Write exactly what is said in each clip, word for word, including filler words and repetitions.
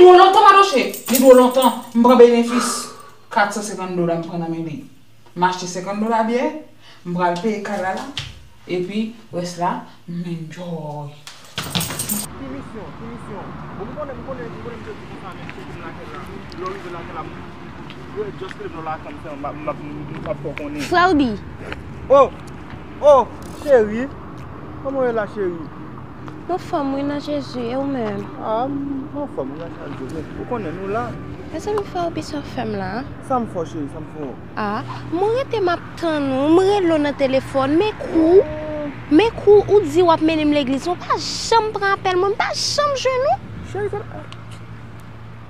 Dwe w lontan, Madoche. Li dwe w lontan. M pran benefis. Kat san senkant dola m pran nan men li. M achte senkant dola byè. M pral peye kay la la. Epi, rès la, m enjoy. Ki misyon? Ki misyon? Bon, m konnen, m konnen, m konnen m te di konsa, men m cheke m lakay la. Lè w rive lakay la, m, m, just leve nan lakay m, m, m, m, m p ap fè w konnen. Frè Obi. Oh! Oh! Cheri! Kòman w ye la, cheri? M anfòm, wi, nan Jezi, e ou menm? Ah, m anfòm, wi, gras a Dye. Men, ou konnen, nou la. Mezanmi, frè Obi, sa w fè m la? Sa m fè w, cheri, sa m fè w? Ah, mwen rete m ap tann ou, m rele w nan telefòn, men kou, men kou, ou di w ap mennen m legliz, ou pa janm pran apèl mwen, m pa janm jwenn ou. Cheri, sa,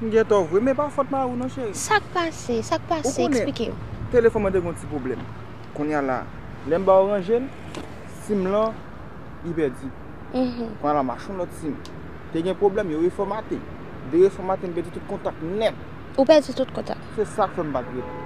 m gen tò vre, men pa fòt mari w non, cheri. Sa k pase? Sa k pase? Eksplike m. Telefòn mwen te gen yon ti pwoblèm. Kounye a la, lè m ba w ranje l, sim lan, li pèdi. Mhm. Kounye a la, m achte yon lòt sim. Te gen pwoblèm, yo refòmate. De refòmate, m pèdi tout kontak nèt. Ou pèdi tout kontak? Se sa k fè m pa t rele.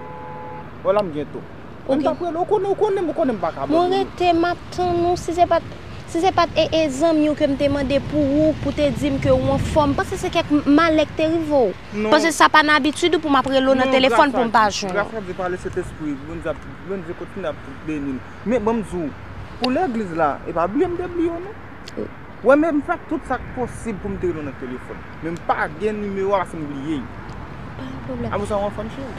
Wè la m gen to. Men m t ap rele, ou konnen, ou konnen, ou konnen m pa ka abandone. Mwen rete, m ap tann ou. Si se pa t, si se pa t, e, e, zanmi w ke m te mande pou ou, pou te di m ke ou anfòm, m panse se kèk malè k te rive w. Non. Paske sa pa nan abitid ou pou m ap rele w nan telefòn pou m pa jwenn ou. Non, gras a Dye, pale Sentespri, Bondye ap, Bondye kontinye ap beni n. Men ban m di w, pou legliz la, e pa bliye m te bliye w non. Wi. Wè, men m fè tout sa k posib pou m te rele w nan telefòn. Men m pa gen nimewo a, se m bliye l. Pa gen pwoblèm. Apre sa, w anfòm, cheri?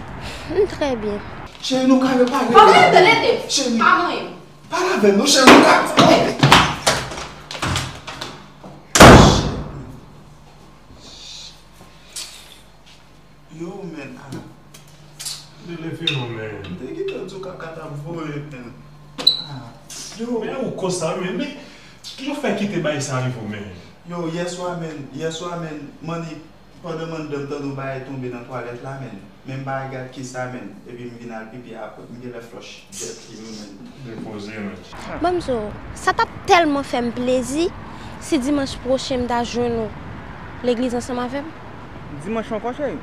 M trè byen. Cheri, nou ka repare la. Cheri, pa manyen m. Pale avè m non, cheri, nou ka. Yo, men, ah. Leve non, men. M te gentan di w kaka t ap voye, men. Ah. Yo. Men ou konsa, men, men, kijan w fè kite bagay sa rive w, men? Yo, yèswa, men, yèswa, men, Mannik, pandan m anndan, m tande yon bagay tonbe nan twalèt la, men. Men m pa gad kisa, men. Epi m vin al pipi apre. M genlè flòch dèt li, wi, men. Depoze, men. Ban m di w, sa t ap tèlman fè m plezi si dimanch pwochen m ta jwenn ou legliz ansanm avè m. Dimanch ankò, cheri?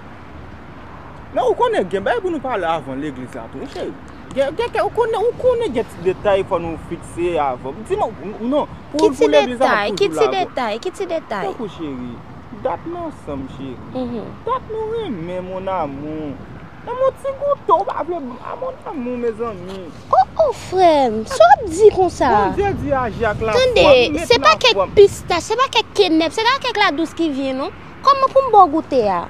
Men ou konnen gen bagay pou nou pale avan legliz la tou, wi, cheri. Gen, gen, gen, ou konnen, ou konnen gen ti detay fò nou fikse avan. Di mwen, non, pou, pou legliz la, m ap toujou la. Ki ti detay? Ki ti detay? Tankou, cheri, dat nou ansanm, cheri. Mhm. Dat nou renmen, mon amour. Nan mon ti goute, ou pa vle, ah, mon amour, mezanmi. Oh, oh, frè m, sa w ap di konsa? Bondye di aji ak lafwa, m met lafwa m. Tande, se pa kèk pistach, se pa kèk kenèp, se pa kèk ladous ki vyen, non. Kòman pou m ba w goute a?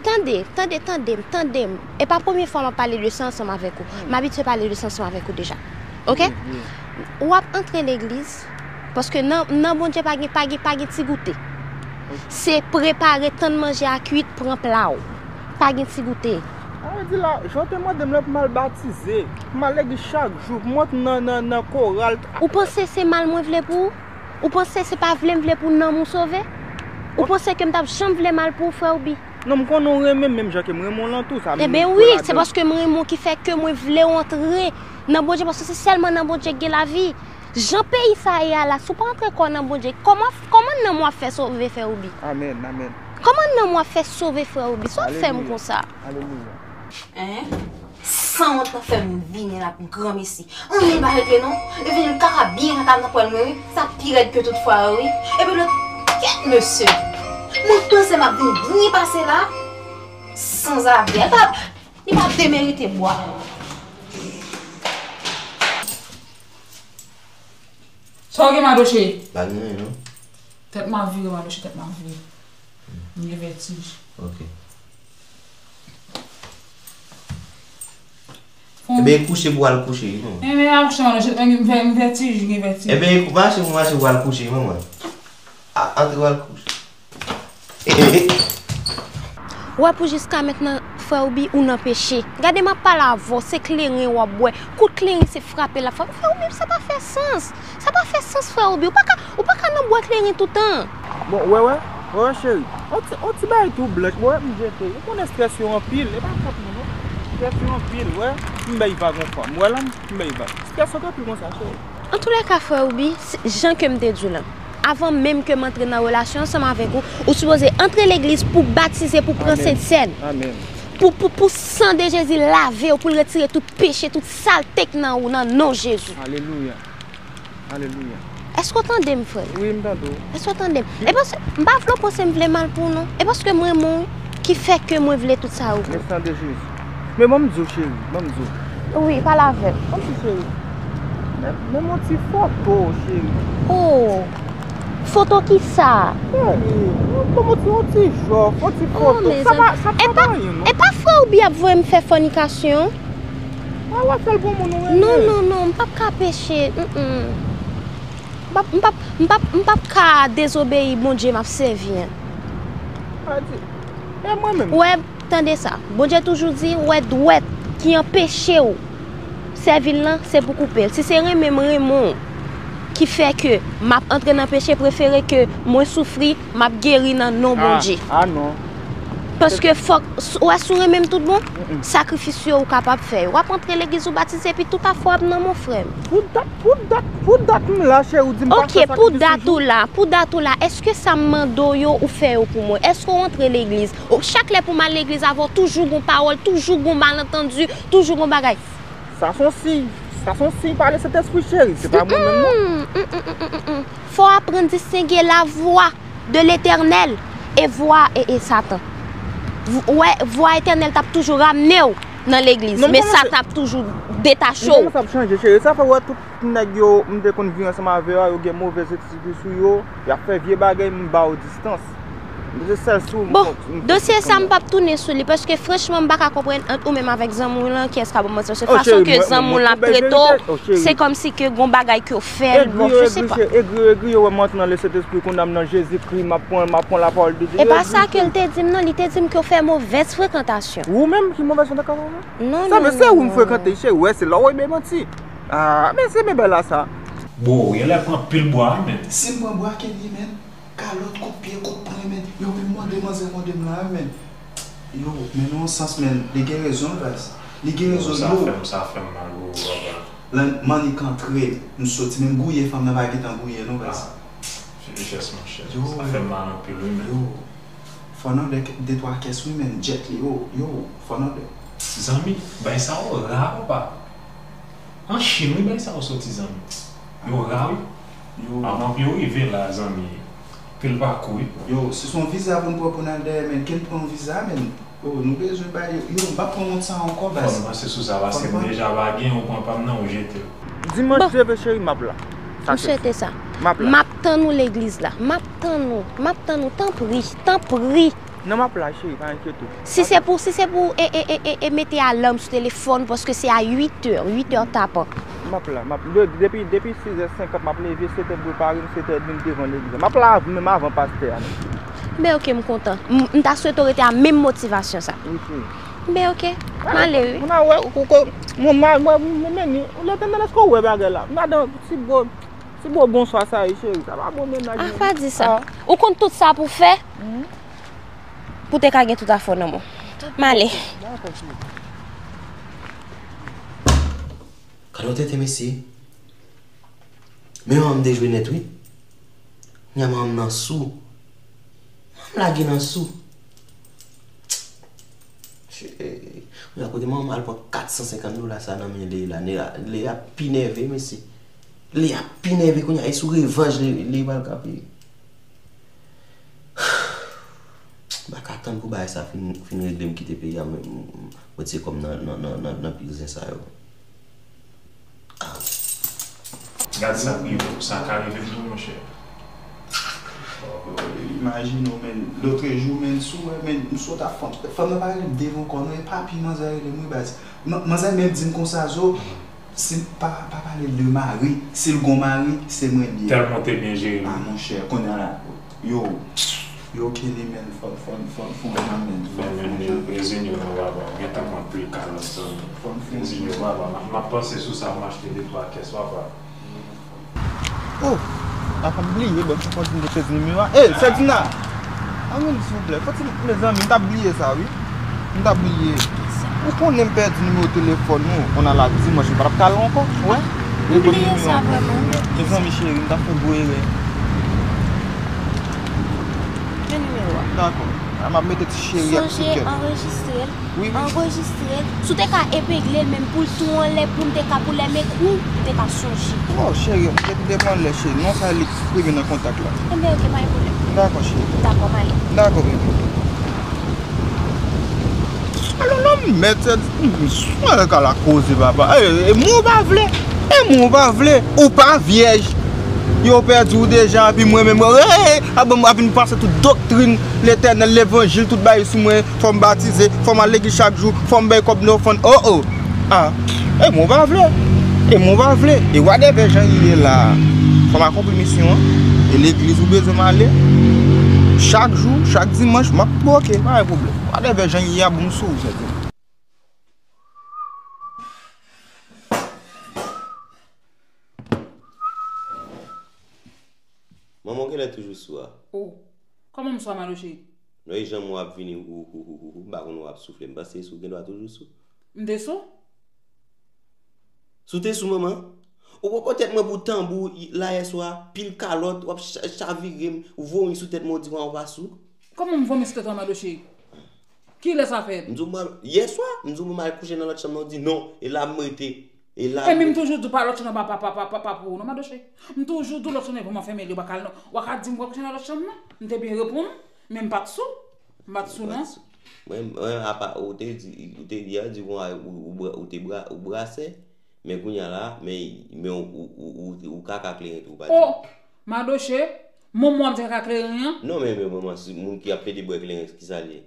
Tande, tande, tande m, tande m. E pa premye fwa m ap pale de sa ansanm avèk ou. Hmm. M abitye pale de sa ansanm avèk ou deja. Oke? Wi, wi. W ap antre legliz, paske nan, nan Bondye pa gen, pa gen, pa gen ti goute. Oke. Se prepare, tann manje a kwit, pran pla w. Pa gen ti goute. Sa vle di la, jan w te mande m la pou m al batize, pou m al legliz chak jou, pou m antre nan, nan, nan koral. Ou panse se mal mwen vle pou ou? Ou panse se pa vle m vle pou nanm ou sove? Ou panse ke m t ap janm vle mal pou ou, frè Obi? Non, m konnen w renmen m menm jan ke m renmen w lan tou, sa m kwè ladan l. Eben wi, se paske m renmen w ki fè ke mwen vle w antre nan Bondye, paske se sèlman nan Bondye k gen lavi. Jan peyi sa ye a la, si w pa antre kò w nan Bondye, kòman, kòman nanm w ap fè sove, frè Obi? Amèn, amèn. Kòman nanm w ap fè sove, frè Obi? Sa w ap fè m konsa? Alelouya. Alelouya. Hein? Sanwont nan fè m vini la pou granmesi. Anyen pa regle non. Li vin kaka byen kaka nan pwèl mwen wi. Sa pi rèd ke tout fwa yo wi. Epi lòt, kèt mesye. Mwen panse m ap vin byen pase la. Sanzave. Li pa, li pa demerite bwa. Sa w gen, Madoche? Pa gen anyen non. Tèt m ap vire, Madoche, tèt m ap vire. M gen vètij. Ok. Fon. Ebyen, kouche pou al kouche, wi, non. Ebyen, al kouche, Madoche, m gen vè-, m vètij, m gen vètij. Ebyen, mache pou mache pou al kouche, manman. A, antre pou al kouche. Wè pou jiska mentnan, frè Obi, ou nan peche. Gade m ap pale avè w, se kleren w ap bwè. Kout kleren se frape l ap frape. Frè Obi, sa pa fè sans. Sa pa fè sans, frè Obi. Ou pa ka, ou pa ka nan bwè kleren toutan. Bon, wè, wè, wè, wè, cheri. On ti, on ti bagay tou blanch. Wè, m jete. Ou konnen strès yo anpil. E pa fòt mwen, non. Strès yo anpil, wè. M bay vag on fwa. M wè la, m bay vag. Strès yo anpil konsa, cheri. Antoulèka, frè Obi, se, jan ke m te di w lan, avan menm ke m antre nan relasyon ansanm avèk ou, ou sipoze antre legliz pou batize, pou pran Sentsèn. Amèn. Amèn. Pou, pou, pou san de Jezi lave w, pou l retire tout peche, tout salte k nan ou, nan non Jezi. Alelouya. Alelouya. Èske w tande m, frè m? Wi, m tande w. Èske w tande m? E paske, m pa vle w panse m vle mal pou w, non. E paske m renmen w, wi. Ki fè ke mwen vle tout sa yo pou. Men san de Jezi. Men ban m di w, cheri, ban m di w. Wi, pale avè m. Ban m di w, cheri. Men, men yon ti foto, cheri. Oh! Foto ki sa? Cheri, ban m yon ti, yon ti jòf, yon ti foto. Sa pa, sa pa anyen, non. E pa frè ou byen ap voye m fè fònikasyon? A, w ap fè l pou moun ou renmen. Non, non, non, m p ap ka peche. Mm, mm. M p ap, m p ap, m p ap, m p ap ka dezobeyi Bondye m ap sèvi an. Sa di, e mwen menm? Ou wè, tande sa. Bondye toujou di, ou wè dwèt ki anpeche w sèvi l lan, se pou koupe l. Si se renmen m renmen w ki fè ke m ap antre nan peche, prefere ke mwen soufri, m ap geri nan non Bondye. A, a non. Paske fòk, s-, ou wè, si w renmen m tout bon, sakrifis yo ou kapab fè yo. W ap antre legliz, ou batize, epi tout afè w ap nan men w, frè m. Pou dat, pou dat, pou dat m la, cheri, ou di m pa fè sakrifis toujou. Ok, pou dat ou la, pou dat ou la, èske sa m mande w yo, ou fè yo pou mwen? Èske w antre legliz? Ou, chak lè pou m al legliz avè w, toujou gon pawòl, toujou gon malantandi, toujou gon bagay. Sa se yon siy, sa se yon siy pale Sentespri, cheri, se pa mwen menm, non. Mm, mm, mm, mm, mm, mm. Fò w aprann distenge lavwa de Letènèl e vwa e, e Satan. V-, wè, vwa Etènèl t ap toujou ramne w nan legliz, men Satan ap toujou detache w. Non, m kòmanse ap chanje, cheri. Sa fè w wè tout nèg yo m te konn viv ansanm avè yo a, yo gen movèz espri sou yo, y ap fè vye bagay, m ba yo distans. Se sèl sou. Bon, dosye sa m p ap tounen sou li, paske franchman, m pa ka konprann ant ou menm avèk zanmi w lan, kiyès k ap ban m manti, paske fason ke zanmi w lan ap trete w, se kòmsi ke gon bagay ke w fè l, bon, je sais pas. Egri yo, egri yo, egri yo, egri yo, wè m antre nan le Sentespri, kounye a m nan Jezikri, m ap pran, m ap pran lapawòl de Dye. E pa sa ke l te di m, non, li te di m ke w fè movèz frekantasyon. Ou menm ki movèz frekantasyon? Non, non, non, non. Sa vle se ou m frekante, cheri, wè, se la w ap bay manti. Ah, men se men bèl la sa. Bro, genlè pran pil bwa, wi, men. Si m pran bwa, Kenny, men. Kalòt, kout pye, kout pwen, men. Yo menm mande manzè mande m la, wi, men. Yo, men nan yon sans, men, li gen rezon l, baz. Li gen rezon l, yo. Sa fè m, sa fè m mal, wi, papa. Lan, m annik antre, m soti, menm gouye fanm nan pa gentan gouye, non, baz. Ah, Jezi, monchè. Yo. Sa fè m mal anpil, wi, men. Yo. Fò nan de, de twa kès, wi, men, jet li, yo, yo, fò nan de. Zanmi, bay sa yo ra, papa. An Chin, wi, bay sa yo soti, zanmi. Yo ra, wi. Yo. Avan pou yo rive la, zanmi. Pil pakou, wi. Yo, si se yon viza pou n pran pou n al dèyè, men, ken pran yon viza, men. Yo, nou bezwen bay yo. Yo, m p ap pran wont sa ankò, baz. Fò n panse sou sa, paske m deja pa gen, ou pran pa m nan, ou jete l. Dimanch leve, cheri, m ap la. M swete sa. M ap la. M ap tann ou legliz la. M ap tann ou. M ap tann ou. Tanpri, tanpri. Non, m ap la, cheri, pa enkyete w. Si se pou, si se pou, e, e, e, e, e mete alam sou telefòn, paske se a uit è, uit è tapan. M ap la, m ap, de-, depi, depi sis è senkant, m ap leve, sèt è m prepare m, sèt è dmi m devan legliz la. M ap la menm avan pastè a menm. Ben, ok, m kontan. M, m ta swete w rete a menm motivasyon sa. Wi, cheri. Ben, ok, m ale, wi. Mwen a wè, ou, ou, mwen, mwen, mwen, mwen, meni, ou Letènèl, èske w wè bagay la? M adan ti bo, ti bo bonswa sa ye, cheri, sa pa bon mennaj, non. Ah, pa di sa. Ou konn tout sa pou fè? Pou te ka gen tout afè w nan men w. M ale. Dakò, cheri. Gade yon tenten, mesye. Men manman m te jwe nèt, wi. Kounya manman m nan sou. Manman m lage nan sou. Kounya kote manman m al pran kat san senkant dola sa nan men Lea la. Lea, Lea pi nève, mesye. Lea pi nève kounya. E sou revanj li, li pral kanpe. M pa ka tann pou bagay sa fin, fin regle, m kite peyi a, mwen, m, m retire kò m nan, nan, nan, nan, nan pil zen sa yo. Ah. Gad sa k rive w, sa ka rive m tou, monchè. Yo, imajine w, men, lotrejou, men, si w wè, men, m sot ak fanm, fanm nan pa rele m devan kò, non, e papi manzè rele m, wi, baz. Man-, manzè menm di m konsa, zo, si m pa, pa pale l de mari, si l gon mari, se mwen l ye. Tèlman w te byen jere l. Ah, monchè, kounye a la, yo, yo, Kenny, men, fò, fò, fò, fò, fò, men, men, men, reziyen w, papa, w gentan pran pil kalòt, zanmi. Reziyen w, papa, m ap, m ap panse sou sa, m achte de twa kès, papa. Oh, apa m bliye, bon, m konn di m te pèdi nimewo a. Ey, Ferdinand! Anmwey, silvouplè, fò ti, mezanmi, m t ap bliye sa, wi. M t ap bliye. Ou konnen m pèdi nimewo telefòn ou, on a la dimanch, m pa t ap ka al ankò, ou wè? Ou bliye sa vrèman, wi. Mezanmi, cheri, m t ap fè gwo erè. Men nimewo a. Dakò. A, m ap mete ti cheri ak ti kè. Sonje anrejistre l. Wi, wi. Anrejistre l. Si w te ka epegle l menm pou l tou anlè, pou m te ka, pou lè m ekri w, m te ka sonje. Oh, cheri, m te, te pran lè, cheri. Non, sa li eksprime nan kontak la. Enben, ok, pa gen pwoblèm. Dakò, cheri. Dakò, m ale. Dakò, bebe. Mèt sèt, mwen ka la koze papa. E, e mwen ou pa vle. E mwen ou pa vle. Ou pa vyèj. Yo pèdi w deja, epi mwen menm, e, e, a bon, m ap vin pase tout doktrin Letènèl, levanjil, tout bagay sou mwen. Fò m batize, fò m al legliz chak jou, fò m bay kòb nan ofrann. O, o. A, e mwen ou pa vle. E mwen ou pa vle. E whatever jan li ye la, fò m akonpli misyon an. E legliz ou bezwen m ale. Chak jou, chak dimanch, m ap, bon, oke, pa gen pwoblèm. Whatever jan li ye a, bon, m sou ou, sèten. Manman, w genlè toujou sou a. O, kòman m sou a, Madoche? Non, e jan m wè w ap vini, ou, ou, ou, ou, ou, m pa konn w ap soufle. M panse si w gen dwa toujou sou. M te sou? Si w te sou, manman. Ou pran tèt mwen pou tanbou, i, la yè swa, pil kalòt, w ap cha-, chavire m, ou vomi sou tèt mwen, ou di mwen ou pa sou. Kòman m vomi sou tèt ou, Madoche? Kilè sa fèt? M di w, mwen, yè swa, m di w, mwen al kouche nan lòt chanm nan, ou di non, e la m rete. E la, e mi m toujou di w pa lòt chanm nan pa, pa, pa, pa, pa, pa pou ou non, Madoche. M toujou di w lòt chanm nan pou mwen fèmen li, ou pa ka al non. Ou pa ka di m pou al kouche nan lòt chanm nan. M te byen reponn, men m pa t sou. M pa t sou non. Mwen, mwen, apa, ou te di, ou te di, a, di bon, a, ou, ou, bra-, ou te bra-, ou brasè, men kounye a la, men, men ou, ou, ou, ou, ou kaka kleren tou, ou pa di. O, Madoche, manman w ap di kaka kleren an? Non, men, men manman, si moun ki ap plede bwè kleren, ki sa l ye?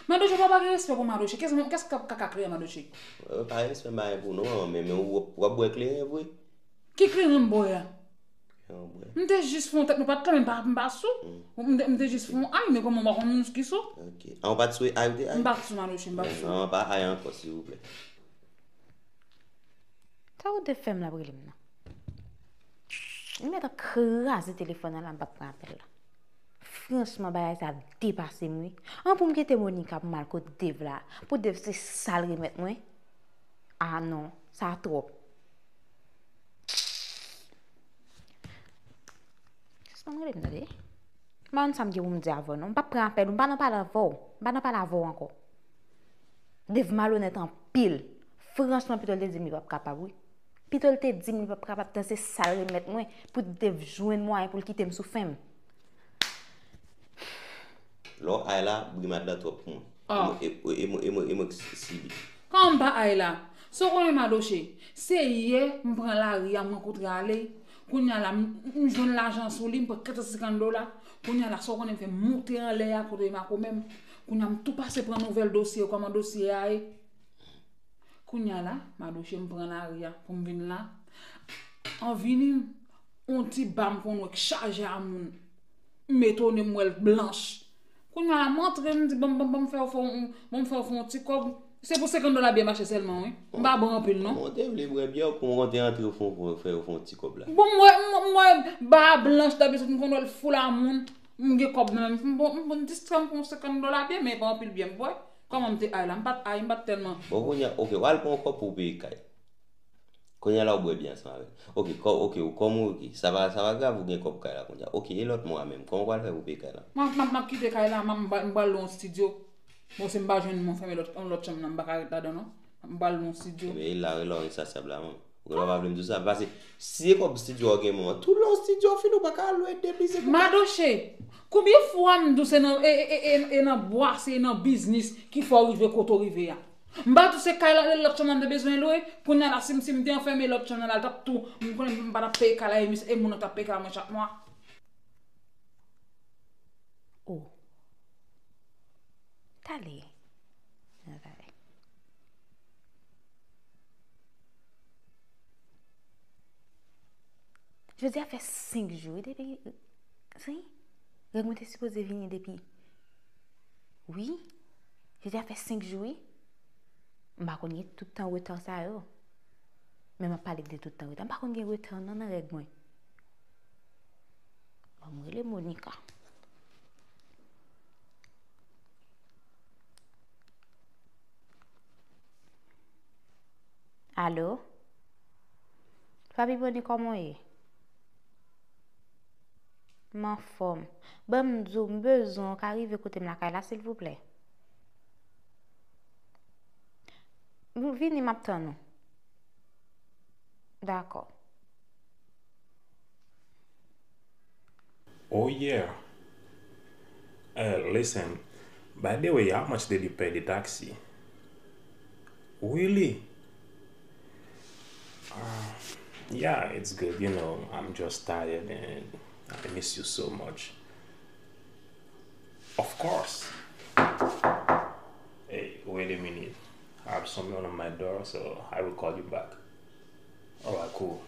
Madoche, papa gen respè pou Madoche. Kès, kès k ap kaka kleren Madoche? Mwen pa gen respè m pa gen pou non, manman, men, men ou, w ap bwè kleren vre? Ki kleren m bwè a? Kleren w bwè. M te jis fè yon tèt, nou pa t kanmenm, m pa, m pa sou. M te, m te jis fè yon ay, men kòman m pa konn moun ki sou? Ok. A, ou pa t sou ay, ou te ay? M pa t sou Madoche, m pa t sou. Non, pa ay ankò, silvouplè. Sa ou te fè m la, rele m nan? M gentan kraze telefòn nan la, m p ap pran apèl la. Franchman, bagay sa depase m, wi. An pou m kite Monica pou m al kot Dave la, pou Dave se sa l remèt mwen. A non, sa twòp. Sispann rele m, tande. M pa konn sa m gen pou m di avè w, non. M p ap pran apèl ou, m pa nan pale avè w. M pa nan pale avè w ankò. Dave malonèt anpil. Franchman, pito l te di m li p ap kapab, wi. Pito l te di m li p ap kapab, tan se sa l remèt mwen, pou Dave jwenn mwayen pou l kite m sou fen m. Lè w ay la, bri mat la twòp pou mwen. Ah. E mwen, e, e, e mwen, e mwen, e mwen k si-, sibi. Kòman m pa ay la? Sa w konnen Madoche? Se yè m pran lari a, m rankontre ale. Kounye a la, m, m jwenn lajan sou li, m pran kat san senkant dola. Kounye a la, sa w konnen m fè, m moute anlè a kote Makomè m. Kounye a, m tou pase pran nouvèl dosye, kòman dosye a ye. Kounye a la, Madoche, m pran lari a pou m vin la. An vini, yon ti ba m konn wè k chaje a moun. M etone, m wè l blanch. Kounye a la, m antre, m di, "Ban m, ban m, ban m fè w fè yon, ban m fè w fè yon ti kòb." Se pou senkant dola byè mache sèlman, wi. M pa bon anpil, non. Mwen te vle bwè byè, kòman w te antre w fè, fè, fè, fè yon ti kòb la? Bon, m wè, m, m wè ba a blanch, dabitid m konn wè l fou la moun. M gen kòb nan men m, m bon, m bon distrè m pou yon senkant dola byè, men e pa anpil byè m bwè. Kòman m te ay la? M pa t ay, m pa t tèlman. Bon, kounye a, oke, w al pran yon kòb pou w peye kay. Kounye a la, w bwè byè ansanm avè l. Oke, kò-, oke, w kòm w, oke, sa pa, sa pa grav, ou gen kòb kay la kounye a. Oke, e lòt mwa menm, kòman w pral fè pou peye kay la? M ap, m ap, m ap kite kay la, m ap, m ba-, m pral lwe yon estidyo. Bon, si m pa jwenn moun fèmen lòt, yon lòt chanm nan, m pa ka ret ladan non. M pral lwe yon estidyo. Ebyen, e la, e la, w ensasyab la, manman. Ou genlè pa vle m di w sa, paske si se kòb estidyo a w gen manman, tout lè yon estidyo fini, ou pa ka lwe depi se pou. Madoche, konbyen fwa m di w se nan, e, e, e, e, e nan bwase, e nan biznis ki fè w rive kote w rive a? M pa di w se kay la, lòt chanm nan m te bezwen lwe, kounye a la, si m, si m te anfème lòt chanm nan la, l t ap tou, m konnen m pa t ap peye kay la, e mis-, e moun nan t ap peye kay la mwen chak mwa. Oh. Talè. Nan talè. Jodi a fè senk jou, wi, depi, wi. Règ mwen te sipoze vini depi, wi. Jodi a fè senk jou, wi. M pa konn gen tout tan reta sa yo. Men m ap pale de tout tan reta. M pa konn gen reta non nan règ mwen. Ban m rele Monica. Alo? Papi Boni, kòman w ye? M anfòm. Ban m di w, m bezwen w ka rive kote m lakay la, silvouplè. Vini, m ap tann ou. Dakò. Oh yeah. Eh, listen. By the way, how much did you pay the taxi? Really? Uh, yeah, it's good. You know, I'm just tired and I miss you so much. Of course. Hey, wait a minute. I have someone on my door, so I will call you back. Alright, cool.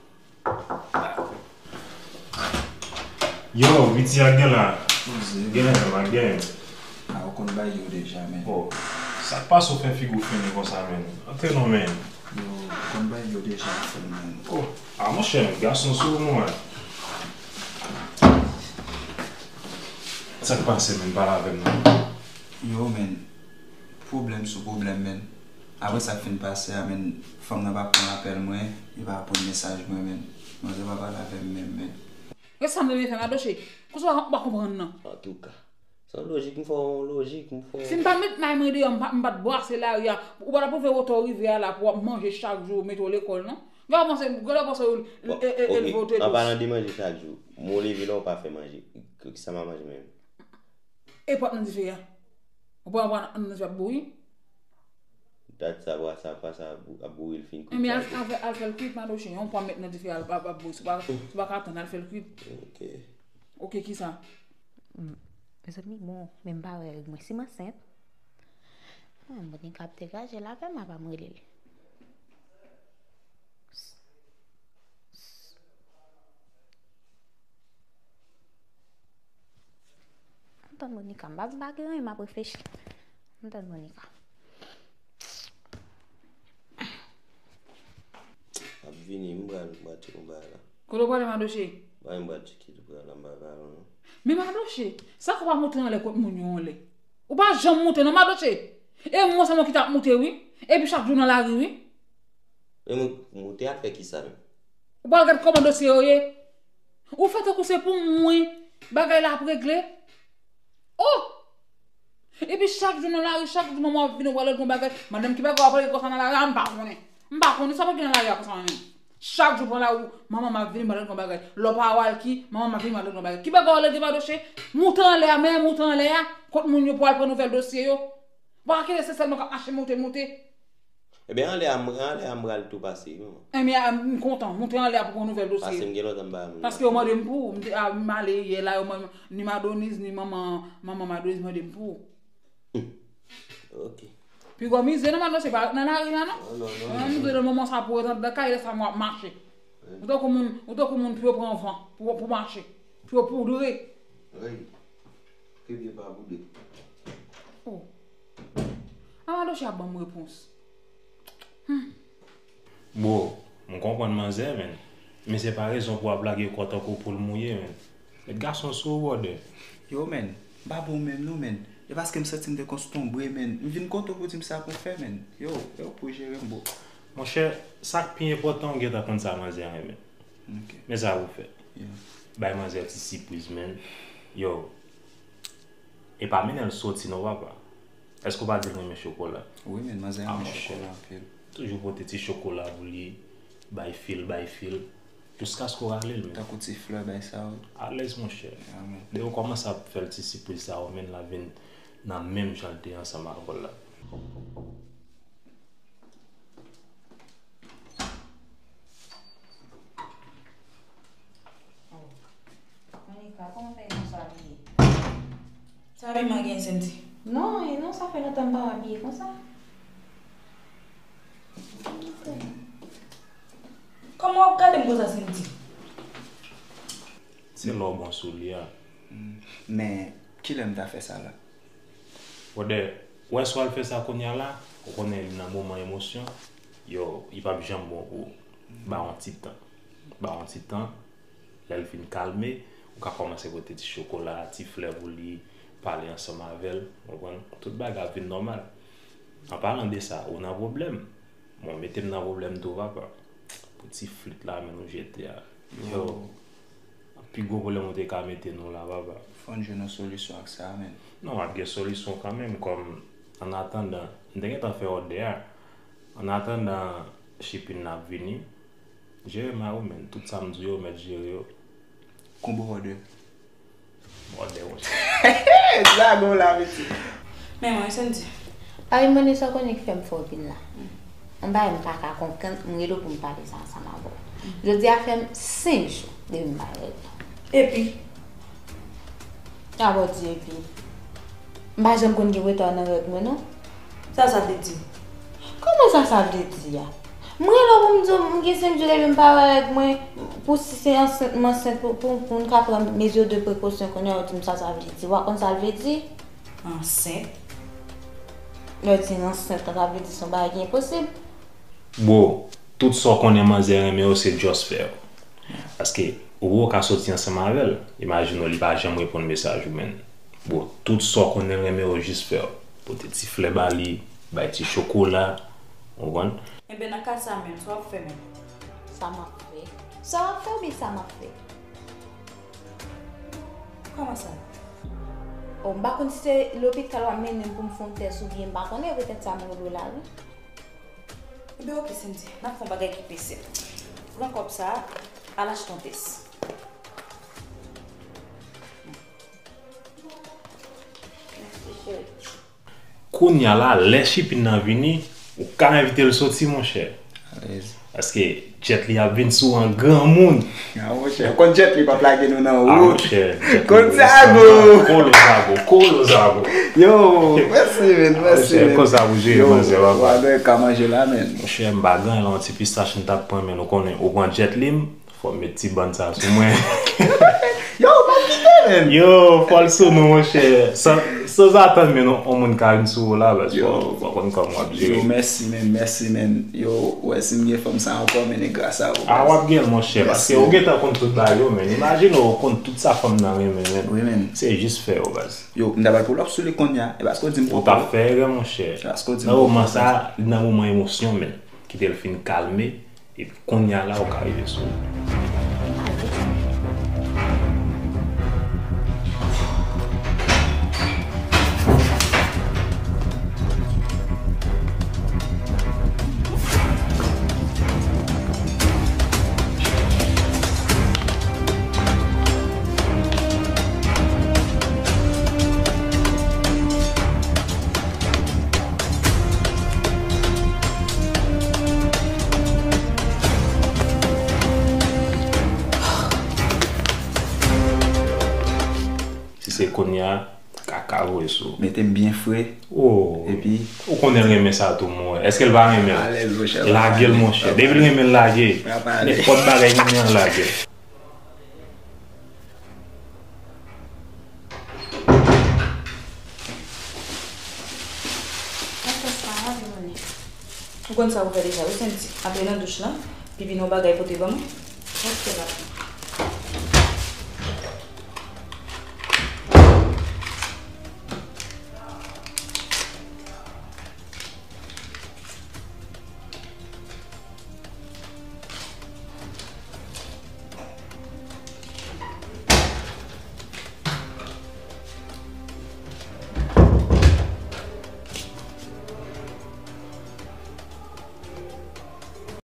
Yo, piti a gen la. Gen la, gen. A, ou konn bay yo deja, men. Oh, sa k pase w fè figi w fini konsa, men? Antre non, men. Yo, ou konn bay yo deja, men. Oh, a, monchè, gason sou ou, mwen. Sa k pase, men? Pale avè m, non. Yo, men. Pwoblèm sou pwoblèm, men. Apre sa k fin pase a, men, fanm nan pa pran apèl mwen, li pa reponn mesaj mwen, men. Manzè pa pale avè m menm, men. Kisa m te vin fè, Madoche? Kisa w pa konprann nan? Antouka, se yon lojik, m fè yon lojik, m fè yon... Si m pa met may mwen deyò, m pa, m pa t brase lari a, ou pa t ap ouvè woto rivyè a la pou w ap manje chak jou, mete w lekòl, non? Gade w panse, gade w panse ou, e, e, elve w te dous. An palan de manje chak jou, mwen leve la, ou pa fè manje. Kisa m ap manje menm? E pòt nan dife a. Ou pran pran nan dife ap bouyi. Dat sa, bwa sa, pa sa ap bou-, ap bouyi l fin kwit. Enben, al, al, al fè l kwit, Madoche. Yon pwa met nan dife a, ap, ap bouyi. Si w pa, si w pa ka tann, al fè l kwit. Ok. Ok, kisa? Hmm. Mezanmi, bon, men m pa wè règ mwen. Si m ansent, hmm, Monica ap degaje l avè m, apa m rele l. M tann Monica, m pa, m pa gen anyen, m ap reflechi. M tann Monica. Ap vini, m pral, m pral tcheke yon bagay la. Kote w prale, Madoche? Bagay m pral tcheke tou pral la, m pa pale non. Men Madoche, sa k ou pa moute anlè kot moun yo anlè? Ou pa janm moute non, Madoche. E mwen sèlman ki t ap moute, wi. Epi chak jou nan lari, wi. Men mwen moute al fè kisa menm? Ou pral gad kòman dosye yo ye? Ou fè tankou se pou mwen bagay la ap regle? Oh! Epi chak jou nan lari, chak jou manman w ap vini, ou pral regle yon bagay. Madanm, ki bagay w ap regle konsa nan lari a, m pa konnen. M pa konnen sa w ap regle nan lari a konsa menm. Chak jou pran lari, manman m ap vini, m al regle yon bagay. Lè w pa wè al ki, manman m ap vini, m al regle yon bagay. Ki bagay w al regle, Madoche? Moute anlè a, men moute anlè a, kot moun yo pou al pran nouvèl dosye yo. Ou pa kite se sèl mwen k ap mache moute, moute. Ebyen, anlè a, m, anlè a, m pral tou pase, wi, manman. Enben, a, m kontan. Moute anlè a pou pran nouvèl dosye. Paske m gen lontan m pa wè moun. Paske yo mande m pou ou. M te, a, m ale yè la, yo mande m, ni Madoniz, ni manman, manman Madoniz mande m pou ou. Hmm. Ok. Pi gwo mizè, non, Madoche, pa nan lari a, non. Non, non, non, non. Mizè nan moman sa pou ret anndan kay, lè sa m ap mache. Wi. Ou tankou moun, ou tankou moun pou yo pran van, pou, pou mache, pou yo poudre. Wi. Ke byen pa poudre. Oh. A, Madoche ap ban m repons. Hmm. Bro, m konprann manzè, men. Men se pa rezon pou w ap lage kò w tankou poul mouye, men. Met gason sou ou, brother. Yo, men, m pa bon menm non, men. E paske m santi m te konstonbre, men. M vin kote w pou di m sa pou m fè, men. Yo, yo pou jere m, bro. Monchè, sa k pi enpòtan, ou gentan konn sa manzè a renmen. Ok. Men sa pou w fè. Yeah. Bay manzè ti sipriz, men. Yo, e pa mennen l soti non, papa. Èske w pa di l renmen chokola? Wi, men manzè renmen chokola anpil. Toujou pote ti chokola pou li, bay fil, bay fil, jiskaske w rale l, men. Tankou ti flè, bay sa yo. Alèz, monchè. Lè w kòmanse ap fè l ti sipriz sa yo, men l ap vin nan menm jan l te ansanm avè w la. Monica, kòman fè yon sa abiye? Sa abiman gen, Sandy? Non, e non, sa fè lontan m pa abiye konsa. Kòman w ap gade m konsa, Sandy? Se lè w bon sou li a. Men, kilè m ta fè sa la? Brother, ou wè si w al fè sa kounye a la, ou konnen li nan moman emosyon, yo, li p ap janm bon pou ou. Ba yon ti tan. Ba yon ti tan, lè l fin kalme, ou ka kòmanse pote ti chokola, ti flè pou li, pale ansanm avè l, ou konprann? Tout bagay ap vin nòmal. An palan de sa, ou nan pwoblèm. Bon, mete m nan pwoblèm tou, papa. Pou ti flit la, men nou jete a. Yo. Pi gwo pwoblèm ou te ka mete nou la, papa. Fò n jwenn yon solisyon ak sa, men. Non, ap gen solisyon kanmenm, kòm, annatandan, m te gentan fè òdè a. Annatandan shipping nan ap vini, jere may ou, men. Tout sa m di w yo, mèt jere yo. Konbo òdè. Òdè, òdè. Dragon la, mesye. Men mwen, Sandy. Ay, mande sa w konnen ki fè m fè w vin la. Yon bagay m pa ka konprann, m rele w pou m pale sa ansanm avè w. Jodi a fè m senk jou depi m bay règ mwen. Epi? Sa vle di epi? M pa janm konn gen reta nan règ mwen, non. Sa sa vle di? Kòman sa sa vle di a? M rele w pou m di w m gen senk jou depi m pa wè règ mwen, pou si se ansent m ansent pou, pou, pou m ka pran mezi de prekosyon kounye a, w di m sa sa vle di. W a konn sa l vle di? Ansent? Lè w di ansent, sa vle di se yon bagay ki enposib. Bro, tout sa w konnen manzè renmen yo se just fè yo. Paske ou wè w ka soti ansanm avè l, imajine w li pa janm reponn mesaj ou, men. Bro, tout sa w konnen l renmen yo jis fè yo. Pote ti flè ba li, bay ti chokola, ou konprann? Enben nan ka sa menm, sa w ap fè menm? Sa m ap fè? Sa w ap fè oubyen sa m ap fè? Kòman sa? O, m pa konn si se lopital w ap mennen m pou m fè yon tès oubyen m pa konnen, petèt sa m rele w la, wi. Ebyen, oke, Cindy, n ap fè yon bagay ki pi senp. Pran kòb sa a, al achte yon tès. Mèsi, cheri. Kounye a la, lè Chipin nan vini, ou ka envite l soti, monchè. Alèz. Paske Jet Li ap vin sou an granmoun. A, monchè, konn Jet Li p ap lage nou nan wout. A, monchè, Jet Li konn sa, go. Kolo Zago, Kolo Zago. Yo, mèsi, men, mèsi, men. Konsa pou jere manzè, papa. Yo, w a gen ka manje la, men. Monchè, m pa gen yon ti pistach m t ap pran, men ou konnen, ou pran Jet Li, m fò m met ti bann sa sou mwen. Yo, ou p ap kite, men. Yo, fò l sou nou, monchè. San, san zatann, men yon, yon moun ka vin sou ou la, paske w konn kòman w ap jere. Yo, mèsi, men, mèsi, men. Yo, ou wè si m gen fanm sa ankò, men e gras a ou, a, w ap gen l, monchè, paske ou gentan konn tout bagay yo, men. Imajine w konn tout sa fanm nan renmen, men. Wi, men. Se jis fè yo, baz. Yo, m ta pral pou lòp sou li kounye a. E paske w di m poko. Ou t ap fè erè, monchè. E paske w di m poko. Nan moman sa, li nan moman emosyon, men. Kite l fin kalme. Epi kounye a la, ou ka rive sou li. Si se kounye a, kaka voye sou ou. Mete m byen fre. Oh. Epi? Ou konnen l renmen sa tou, mon. Èske l pa renmen l? Alèz, monchè. Lage l, monchè. Depi l renmen l, lage. Nenpòt bagay kounye a, lage. Ou konn sa pou fè deja, wi, Santi. Antre nan douch lan, pipi nan yon bagay pote ban mwen. Ok, la.